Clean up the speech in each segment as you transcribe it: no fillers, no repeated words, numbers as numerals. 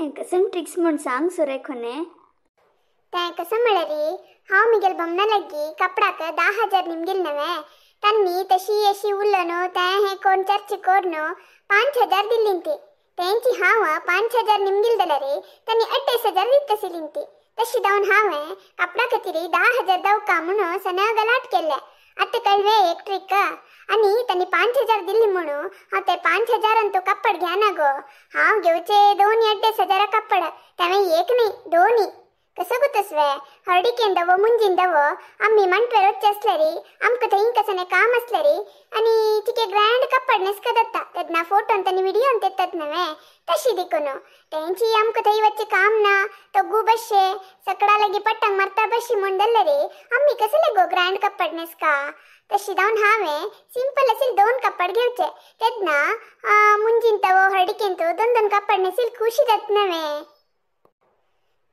तें कसन ट्रिक्स म्हूण सांग सुरेख होने. तें कसं म्हळ्यार हांव मिगेल बमना लागी कपडाक 10,000 निमगेल नवे तांणी तशी अशी उरलो तें हें कोण चर्च करून 5,000 दिल्ली ती. तेंची हांव 5,000 निमगेल जाल्यार तांणी 2,500 दितसिली ती. तशी जावन हांवें कपडा खातीर 10,000 दवका म्हणून सना गलाट केल्ले. आतां कळवे एक ट्रिक. आनी तांणी 5,000 दिल्ली म्हणून हांव ते 5,000 तो कपड घेना गो. हांव घेवचे 2,500 कपड, तांवें एक न्ही दोनी. कसं गो तसवे हळडीकेन दवो मुंजीन दवो आमी मंटवेर वच्चे आसल्यारी आमकां थंय कसने काम आसल्यारी आनी तिके ग्रँड कपड नेसका जाता तेन्ना फोटो आनी विडियो तेतात नवे तशी देखून तेंची आमकां थंय वच्चे काम ना तो गो बशे सकडा लागी पट्टांक मारता बशी म्हूण जाल्यारी आमी कसले गो ग्रँड कपड नेसका. तशी जावन हांवें सिंपल असेल 2 कपड घेवचे तेन्ना मुंजीन तवो हळडीकेन तो 2-2 कपड नेसील खुशी जात नवे.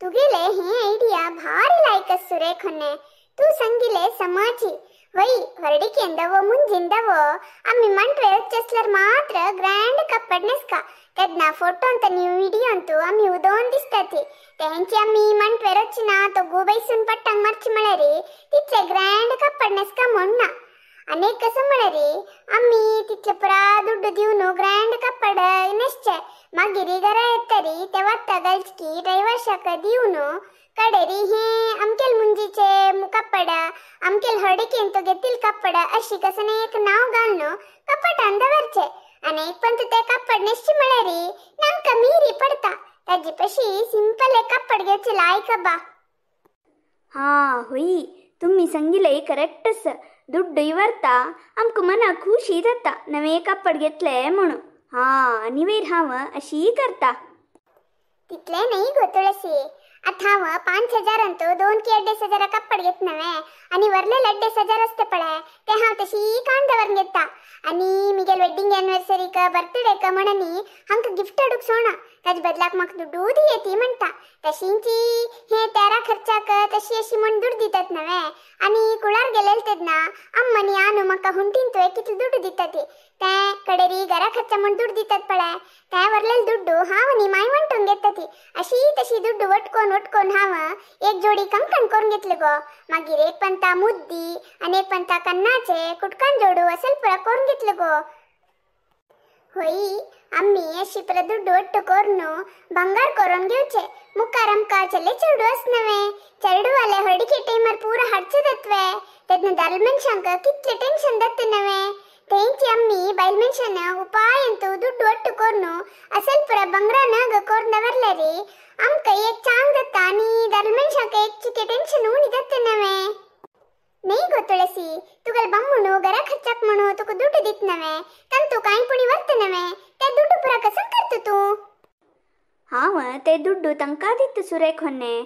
तुगेले हे आयडिया भारी लायक सुरेखने. तू संगिले समाची वय हरडिकेंदवो मुंजिंदवो आम्मी मंटवे वच्चे मात्र ग्रँड कपड नेसका तेन्ना फोटो अंत न्यू विडियो अंतू आम्मी उदोन दिसताती. तेंची आम्मी मंटवेर वच्चिना तो गोबैसून पट्टांक मारची म्हळ्यारी तितले ग्रँड कपड नेसका म्हण ना. आनी कसं म्हळ्यारी आम्मी तितले पुरा दुड्डू दिवन ग्रँड कपड नेसचे मागीर घरा येतरी ते वत्ता घालचकी ड्रायव्हर शाक दिवन कडेरी हे आमकेल मुंजीचे कपड आमकेल हळडीकेन तो घेतील कपड अशी कसं एक नाव घालून कपटान दवरचे. आनी एक पण ते कपड नेसचे म्हळ्यारी नामकां मिरी पडता. ताजी पशी सिंपल एक कपड घेवचे लायक बा. हां होई तुम्ही सांगिले करेक्ट. दुड्डूय व्हरता आमकां मनाक खुशी जाता नवे कपड घेतले म्हणून. हां आनी वयर हांव अशी करता. तितले न्ही गो तुळसी. आतां हांव 5,000 तो 2 की 2,500 कपड घेत नवे आनी वरलेले 2,500 आसता पळय ते हांव तशी काण दवरून घेता. आनी मिगेल वेड्डींग एनिवर्सरीक बर्थडेक म्हणून हांकां गिफ्ट हाडूंक सोणा ताजे बदलाक म्हाका दुड्डू दियेती म्हणटा. तशींची हे तेरा खर्चाक तशी अशी म्हूण दुड्ड दितात नवे. आनी कुळार गेलेले तेन्ना अम्मा आनी आनू म्हाका हुंटीन तुवें कितले दुड्ड दितात ते कडेरी घरा खर्चा म्हूण दुड्ड दितात पळय ते वरलेले दुड्डू हांव आनी माय वांटून घेतात. अशी तशी दुड्डू वटकोन वटकोन हांव एक जोडी कंकण करून घेतले गो. मागीर एक पंता मुद्दी आनी एक पंता कन्नाचे कुटकान जोडू असल पुरा करून घेतले गो. होई आम्ही अशी पुरा दुड्डू वट्टू करून भांगार करून घेवचे. मुखार आमकां चले चेडू आस नवे चेडूवाले हळडीके टायमार पुरा हाडचे जातवे तेन्ना दाल मनशांक कितले टेन्शन जाता नवे. तेंची आम्ही बायल मनशान उपाय अंतू दुड्डू वट्टू करून असल पुरा भांगरा नग करून दवरल्यारी आमकां एक चांग जाता आनी दाल मनशांक एक चिके टेन्शन उणी जाता नवे. न्ही गो तुळसी तुगेल बामणू घरा खर्चाक म्हणू तुका दुड्डू दित नवे तांतू कांय पुणी व्हरता नवे ते दुड्डू पुरा कसं करता तूं? हांव ते दुड्डू तांकां दिता सुरेख होने.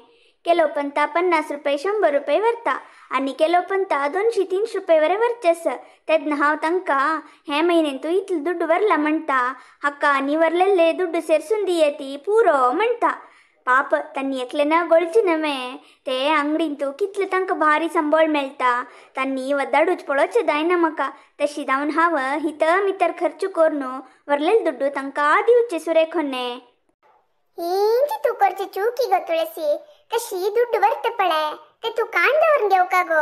केलो पंता 50 रुपये 100 रुपये व्हरता आनी केलो पंता 200-300 रुपये वरे व्हरचे आसा. तेन्ना हांव तांकां हे म्हयन्यान तूं इतलो दुड्डू व्हरला म्हणटा हाका आनी व्हरलेले दुड्डू सेरसून दियेती पुरो म्हणटा. पाप तांणी एकले ना गोळचे नवे ते आंगडीन तूं कितले तांकां भारी संबळ मेळटा तांणी वद्दाडूच पळोवचें जायना म्हाका. तशी जावन हांव हितर मितर खर्च करून व्हरलेले दुड्डू तांकां दिवचे सुरेख होने. हेंची तूं करची चुकी गो तुळसी. तशी दुड्डू व्हरता पळय ते तूं काण दवरून घेवका गो.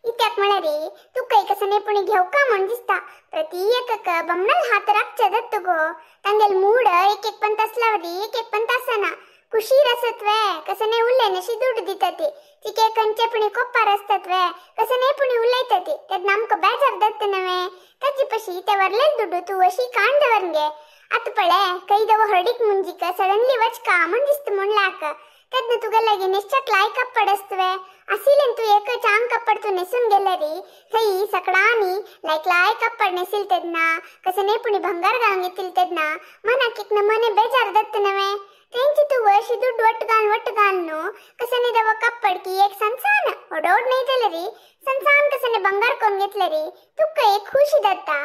इत्याक म्हळ्यारी तुका एक कसं पुणी घेवका म्हूण दिसता. प्रति एकक बमणाल हात राखचे जाता गो. तांगेल मूड एक एक पण तासलावरी एक एक पण तासना खुशीर आसत वे कसं उरले नशी दुड्डू दितात तिके खंयचे पुणी कोप्पार आसतात वे कसं पुणी उलयतात तेन्ना आमकां बेजार जाता नवे. ताची पशी ते व्हरलेले दुड्डू तूं अशी काण दवरून घे. आतां पळय खंय दवो हळडीक मुंजीक सडनली वचका म्हूण दिसता म्हणल्याक तेन्ना तुगे लागीं नेसच्याक लाय कपड आसतवे आशिल्लें तूं एक चांग कपड तूं नेसून गेल्यारी थंय सकडांनी लायक लाय कपड नेसील तेन्ना कसं पुणी भांगार घालून घेतील तेन्ना मनाक एक नमने बेजार जाता नवे. तेंची तूं अशी दुड्डू वट्ट घालून कसं दवो कपड की एक सनसान होडोड न्ही जाल्यारी सनसान कसं भांगार करून घेतल्यारी तुका एक खुशी जाता.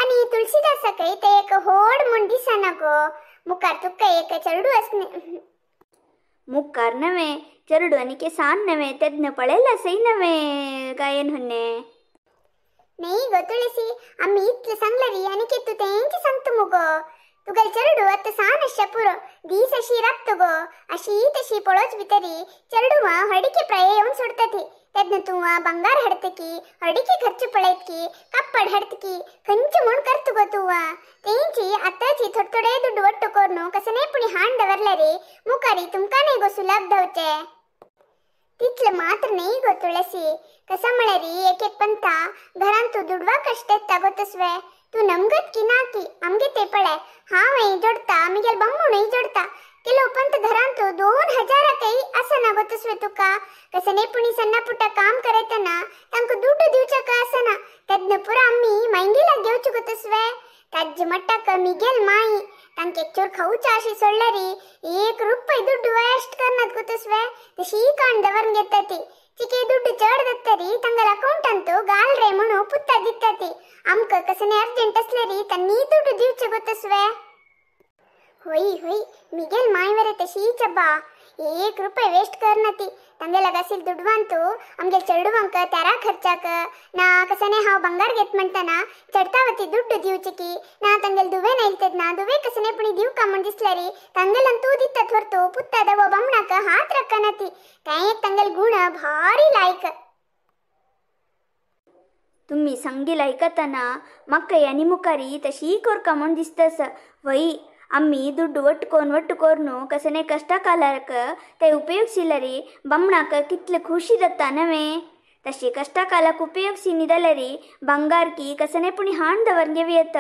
आनी तुळशीदासाकय ते एक होड म्हूण दिसना गो. मुखार तुका एक चेडू आसने मुखार नवे चेडू आनी केसान नवे तेन्ना पळयला सय नवे गायन होने. न्ही गो तुळसी आमी इतलें सांगल्यारी आनी तूं तेंचे सांगता मुगो. तुगेल चेडू आतां सान आसच्या पुरो दीस अशी राबता गो अशी तशी पळोवच भितरी चेडूवां हळडिके प्राये येवन सोडटा ती. तेन्ना तूं बंगार हाडत की हळडिके खर्च पळयत की कापड हाडत की खंयचे म्हूण करता गो तूं. तेंची आतांची थोडे थोडे दुड्डू वट्टू करून कसं नाही पुणी हाण दवरले रे मुखारी तुमकां न्ही गो सुलाभ धांवचे. तितले मात्र नाही गो तुळसी. कसं म्हळ्यारी एक एक पंथा घरांत तूं दुडवा कश्ट येता गो तसवे. तूं नमगत की ना की आमगे ते पळय हांवय जोडता मिगेल बम्मूणय जोडता केलो पंत घरांत 2000 काही आसना गो तसवे तुका. कसं नाही पुणी सन्ना पुटा काम करतना तांकां दुड्डू दिवच्याक आसना तेन्ना पुरा आमी मायंगेला घेवचे गो तसवे. ताजे मट्टाक मिगेल माई तांकां एक चोर खावच्या अशी सोडल्यारी 1 रुपय दुड्डू वेस्ट करनात गो तसवे. तशी काण दवरून घेता ती. चिके दुड्डू चड दत्तरी तांगेल अकाउंटांत घाल रे म्हणून पुत्ता दिता ती. आमकां कसं अर्जंट असलेरी तांणी दुड्डू दिवचे गो तसवे. होय होय मिगेल मायवरे तशीच अब्बा 1 रुपय वेस्ट करना ती. तांगेला घासील दुडवांतू आमगेल चेडवांक तेरा खर्चाक ना कसने हांव बंगार घेत म्हणटना चडतावती दुड्डू दिवचे की ना तांगेल दुवे नायलतेत ना दुवे कसने पुणी दिवका म्हूण दिसल्यारी तांगेलान तूं दितात व्हरतो पुत्ता दवो बामणाक हात रक्कना ती. तें एक तांगेल गुण भारी लायक. तुम्ही सांगील आयकतना म्हाका आनी मुखारी तशी करका म्हूण दिसता. वय आम्ही दुड्डू ಒಟ್ಟುಕೋನ್ ಒಟ್ಟುಕೋರ್ನು ಕಸನೆ ಕಷ್ಟ ಕಾಲಕ್ಕೆ ते उपयोगिಸಿಲ್ಲರಿ ಬಮ್ಮಣಾಕ ಕಿತ್ಲೆ ಖುಷಿ ದತ್ತ ನವೇ. ತಶಿ ಕಷ್ಟ ಕಾಲಕ್ಕೆ ಉಪಯೋಗಿಸಿ ನಿದಲರಿ ಬಂಗಾರಕಿ ಕಸನೆ ಪುಣಿ ಹಾಣ್ದವರ್ಗೆ ವಿಯತ್ತ.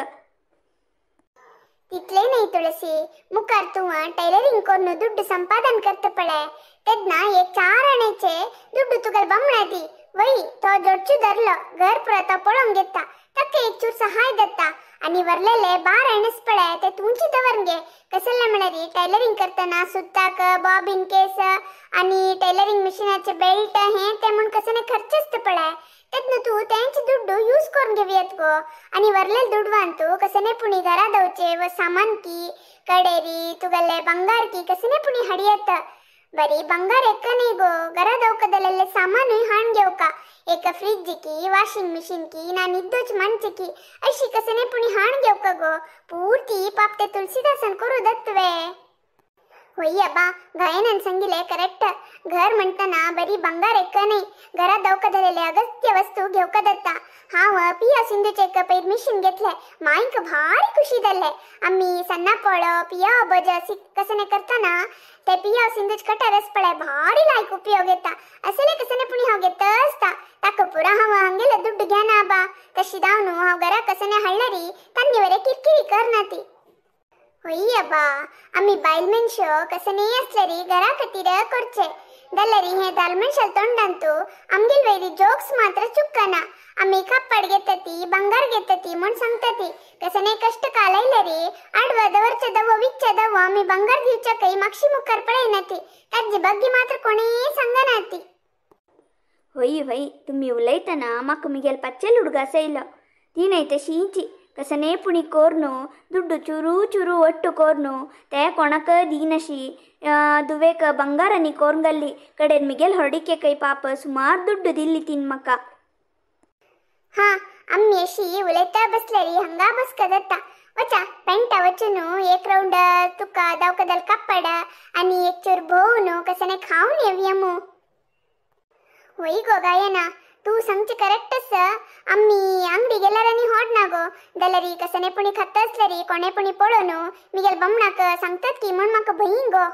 तितले नाही तुळसी. मुखार तूं टेलरिंग करून दुड्डू संपादन करता पळय तेन्ना एक 4 आण्याचे दुड्डू तुगेल बमणा दी. वय तो जोडचू धरलो घर पुरा तो पळोवंक घेता ताका एक चूर सहाय दत्ता आनी वरलेले 12 आणेच पळय ते तुमची दवरून घे. कसले म्हळ्यारी टेलरिंग करतना सुताक बॉबिन केस आनी टेलरिंग मशिनाचे बेल्ट हे ते म्हूण कसले खर्च आसता पळय तेन्ना तूं तेंचे दुड्डू यूज करून घेवयात गो. आनी वरलेले दुडवान तूं कसने पुणी घरा दवचे व सामान की कडेरी तुगेले बंगार की कसने पुणी हाडयत. बरी बंगार एका न्ही गो घरा दवकदलेले सामानूय हाण घेवका. एक फ्रिज की वॉशिंग मशीन की ना निद्दोच मंच की अशी कसने पुणी हाण घेवका गो. पूर्ती पाप ते तुलसीदासान करू दत्तवे. होय अब्बा गायनान सांगिले करेक्ट. घर म्हणतना बरी बंगार एका न्ही घरा दवकदलेले अगत्य वस्तू घेवका दत्ता. हांव पिया सिंधूचे एक पैर मिशीन घेतले मायक भारी खुशी जाल्ले. आमी सन्ना पोळो पिया बज कसने करतना ते पिया सिंधूच कटर पळय भारी लायक उपयोग येता. असले कसने पुणी हांव घेत आसता. ताका पुरा हांव हांगेले दुड्डू घेना बा. तशी दावन हांव घरा कसने हाडल्यारी तांणी वरे किरकिरी करना ती. होय अब्बा आमी बायल मनशो कसने असल्यारी घरा खातीर करचे जाल्यारी हे दाल मनशाल तोंडांतू आमगेल वयली जोक्स मात्र चुकना. आमी कापड घेता ती बंगार घेता ती म्हूण सांगता ती. कसने कश्ट कालयल्यारी आडवा दवरचे दवो विकचे दवो आमी बंगार दिवच्या काही मागशी मुखार पळयना ती. ताजी बग्गी मात्र कोणीय सांगना ती. होय होय तुम्ही उलयतना म्हाका मिगेल पाचेल उडगास येयलो. ती न्हय तशीची कसने पुणी कोर्नु दुड्डू चुरू चुरू ಒಟ್ಟು ಕೋರ್ನು ते कोणाक दीनशी दुवेक ಬಂಗಾರನಿ ಕೋರ್ಗಲ್ಲಿ ಕಡೆ ಮಿಗೆಲ್ ಹೊರಡಿಕೆ ಕೈ ಪಾಪ ಸುಮಾರು ದುಡ್ಡು ದಿಲ್ಲಿ ತಿನ್ ಮಕ್ಕ. हा आम्ही अशी उलयता बसल्यारी हंगा बसका जाता. वचा पेंटा वचून एक राउंड तुका दवकदल कापड आनी एक चूर भोवन कसने खावन येवया मू. होय गो गायना तूं सांगचें करेक्ट आसा. आमी अंगडी गेल्यार आनी होड ना गो जाल्यारी कसने पुणी खाता असल्यारी कोणे पुणी पळोवन मिगेल बमणाक सांगतात की म्हूण म्हाका भंय गो.